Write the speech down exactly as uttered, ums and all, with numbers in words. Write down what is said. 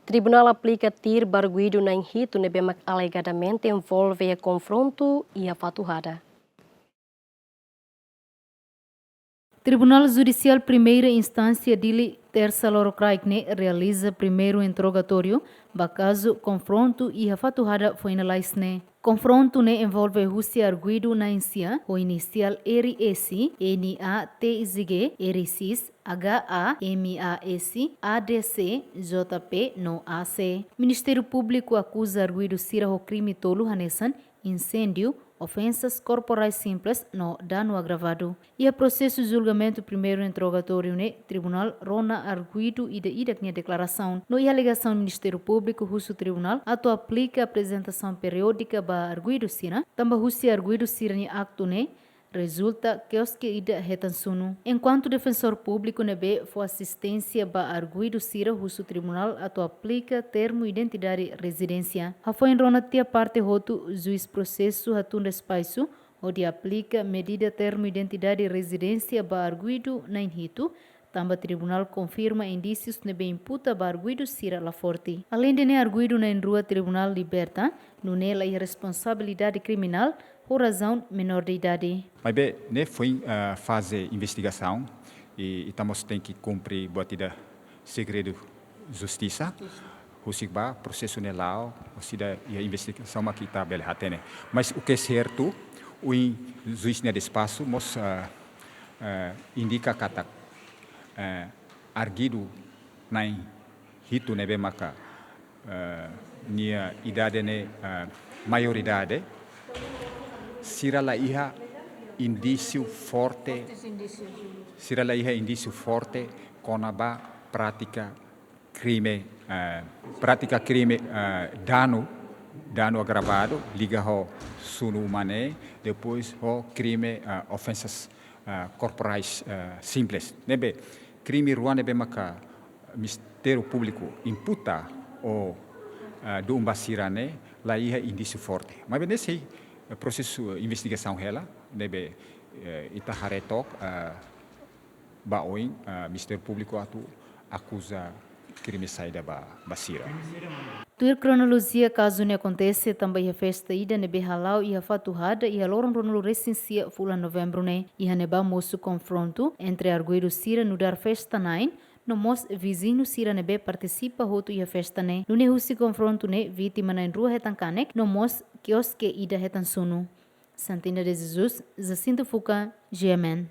Tribunál aplika tiru ba arguidu na'in hitu ne'ebé mak alegadamente envolve iha konfrontu iha Fatuhada. Tribunál Judisiál Primeira Instánsia Dili, tersa loron kraik ne'e realiza primeiru interrogatóriu ba kazu konfrontu iha Fatuhada foin lalais ne'e. Konfrontu ne'e envolve husi arguidu na'in sia ho inisiál R S, N A T Z G, R X, H A, M A S, A D C, J P no A C. Ministériu Públiku akuza arguidu sira ho krime tolu hanesan insêndiu, ofensas korporais simples no danu agravadu. Iha prosesu julgamentu primeiru interrogatóriu ne'e, tribunál rona arguidu ida-idak nia deklarasaun. No iha alegasaun, Ministériu Públiku husu tribunál atu aplika aprezentasaun periódika ba arguidu sira, tanba husi arguidu sira-nia aktu ne'e rezulta kioske ida hetan sunu. Enkuantu defensór públiku ne'ebé fó asisténsia ba arguidu sira husu tribunál atu aplika termu identidade rezidénsia. Hafoin rona tiha parte hotu, juís prosesu hatún despaxu hodi aplika medida termu identidade rezidénsia ba arguidu na'in hitu, tanba tribunál konfirma indísius ne'ebé imputa ba arguidu sira la forte. Aleinde ne'e, arguidu na'in rua tribunál liberta, nune'e la iha responsabilidade kriminál ho razaun menór de idade. Maibé ne'e foin, ah, faze investigasaun, i, i ita mós tenke kumpre buat ida segredu justisa, husik ba prosesu ne'e la'o, orsida iha investigasaun mak ita bele hatene. Mas o que é certo, o in-, juís nia despaxu mós, ah, ah, indika katak, ah, arguidu na'in hitu ne'ebé maka, ah, nia idade ne'e, ah, maioridade, sira la iha indísiu forte, sira la iha indísiu forte kona-ba prátika krime, eh, prátika krime, eh, danu, danu agravadu, liga ho sunu uma ne'e, depois ho krime, eh, ofensas, eh, korporais, eh, simples. Ne'ebé krime rua ne'ebé maka Ministériu Públiku imputa ou, eh, duun ba sira ne'e la iha indísiu forte. Maibé ne'e sei, eh, prosesu investigasaun hela, ne'ebé, eh, ita haree took, eh, ba oin, ah, Ministériu Públiku atu akuza krime saida ba, ba sira. Tuir kronolojia, kazu ne'e akontese tanba iha festa ida ne'ebé hala'o iha Fatuhada iha loron ruanulu-resin-sia fulan Novembru ne'e. Iha ne'ebá mosu konfrontu entre arguidu sira nu'udar festa na'in, no mós viziñu sira ne'ebé partisipa hotu iha festa ne'e. Nune'e husi konfrontu ne'e, vítima na'in rua hetan kanek, no mós kioske ida hetan sunu. Santina de Jesus, Jacinto Fuca, G M N.